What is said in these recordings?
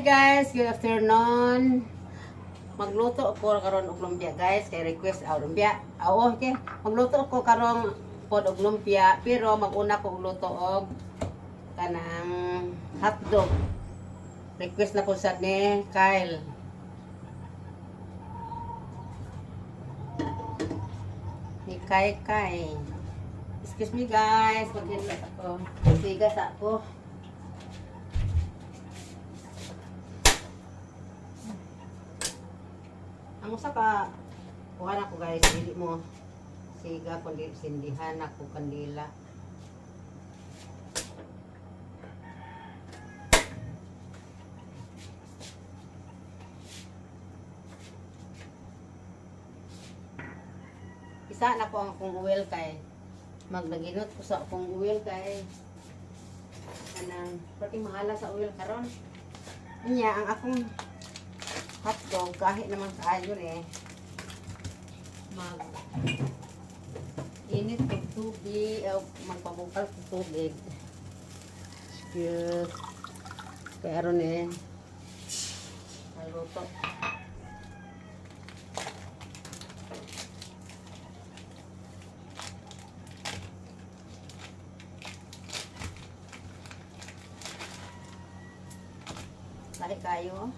Guys, good afternoon. Magluto ko karon og lumpia, guys, kay request aw lumpia. Aw, okay. Magluto ko karon pod og lumpia, pero maguna ko og luto og kanang hotdog. Request na ko sa ni Kyle. Ni Kai Kai. Excuse me, guys, maghinlat ako. Sigas ako. Ang usa ka kuha na ko, guys, dili mo siga kundi sindihan ako kandila. Isa na ko ang akong oil kay magnaginot ko sa akong oil kay kanang perting mahala sa oil karon. Unya ang akong hotdog kahit naman kaayo eh. Mag init og tubig, o magpabukal og tubig. Excuse. Kaya aron eh. Maluto. Lahi kayo.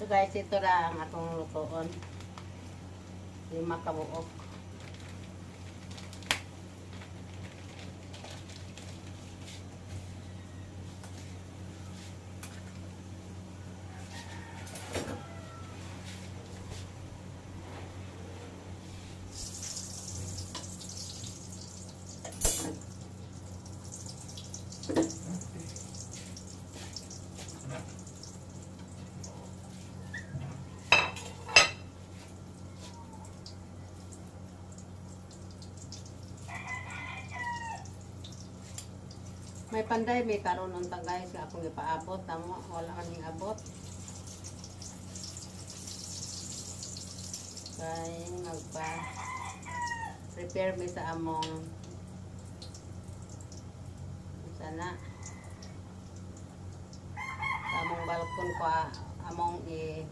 So guys, ito ra ang atong lutoon. 5 ka buok. May panday, may karon unta, guys, nga akong ipaabot tamo, wala kaming abot. Kay magpa prepare mi sa among sana sa among balkon ko, among i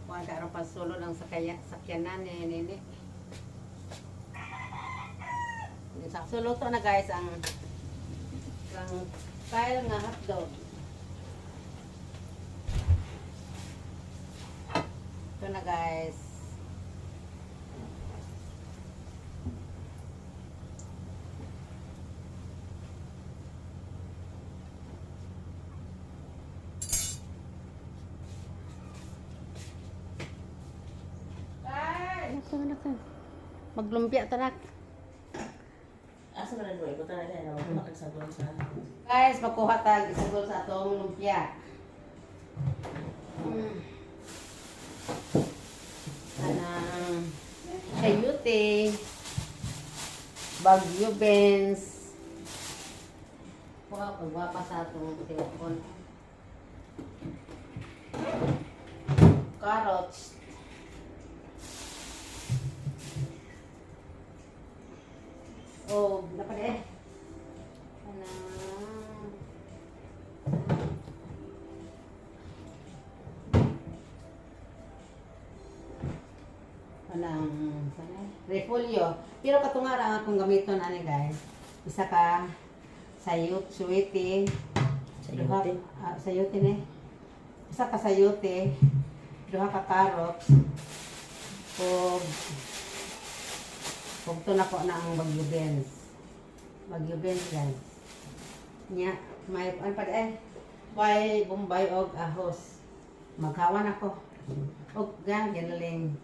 kuha karon pasulod ang sakya, sakyanan ni nini. So luto na, guys, ang Kyle nga hotdog. Ito na, guys. Ay! Anak, anak. Maglumpia tanak. Asa man mo ikaw tanan na magkuha kag sabon sa Guys, magkuha tag isagol sa atong lumpia. Anang chayote, Baguio beans. Kuha pagwapa sa atong telepon. Carrots. Oh, dapat eh. Anang Anang sana repolyo. Pero katungara ang akong gamiton ani, guys. Isa ka sayot, suwiti. Duha, Sayote. ah, sayote ni. Isa ka sayote, duha ka carrots, ug ug to nako na ang Baguio beans. Baguio beans, guys. Nya, may ano pa eh? May Bombay og ahos. Maghawan ako. Og gan ginaling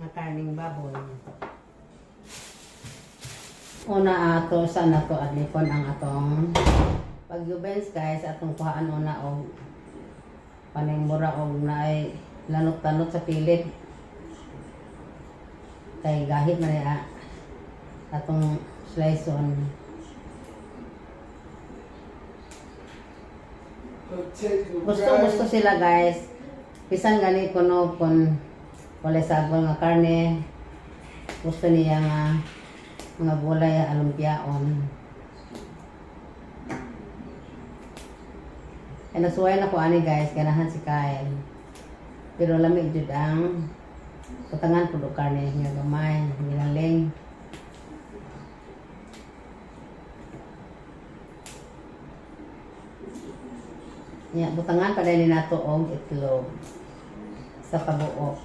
nga karning baboy. Una ato sa nato adlipon ang atong Baguio beans, guys, atong kuhaan una og paning mura og naay lanot-lanot sa pilit. Kay gahit man ah, atong slice on. Gusto gusto sila, guys. Bisan gani kuno kun walay sagol nga karne. Gusto niya nga mga gulay alumpiaon. Ay nasuway na ko ani, guys, ganahan si Kyle. Pero lami jud ang butangan pud og karne nga gamay, ginaling. Ya, butangan pa dali nato og itlog sa kabuok.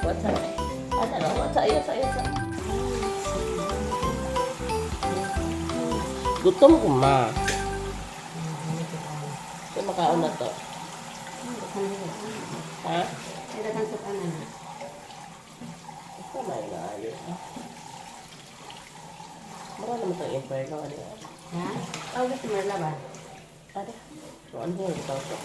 What's up? Ano? What's up? Ayaw sa, ayaw sa. Gutom ko, ma. So, makaon na to. Ha? Ay, dagan sa kanan. Ito may naayo. Mura naman itong inferno. Ano yan? Ha? Tawag si Merla ba? Ano? So, ano yung ito to?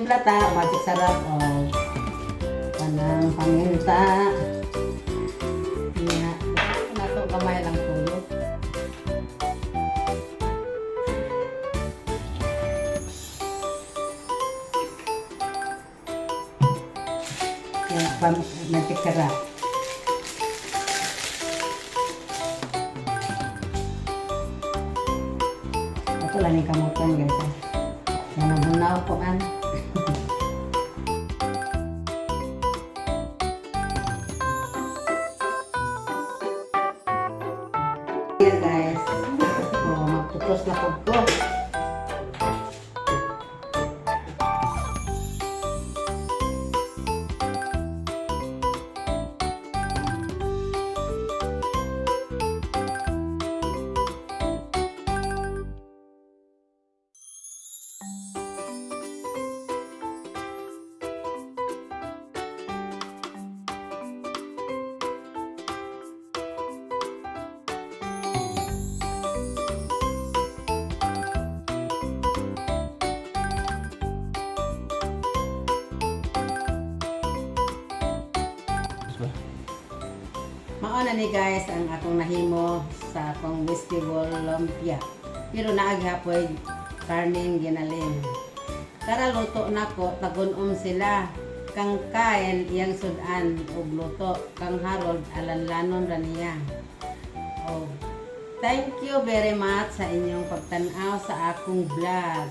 Timpla ta, magic sarap o kanang paminta. Nga, nato gamay lang tuyo. Kaya magic sarap. Ito lang yung kamutan, guys, ah. Yan ang hunaw ko man. Yan, guys. Oh, magtutos na po ko. Mao na ni, guys, ang akong nahimo sa akong vegetable lumpia. Pero naa gihapoy karneng ginaling. Tara, luto nako, tagunom sila. Kang Kyle iyang sudan og luto, kang Harold alanlanon ra niya. Oh. Thank you very much sa inyong pagtan-aw sa akong vlog.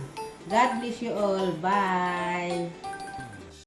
God bless you all. Bye.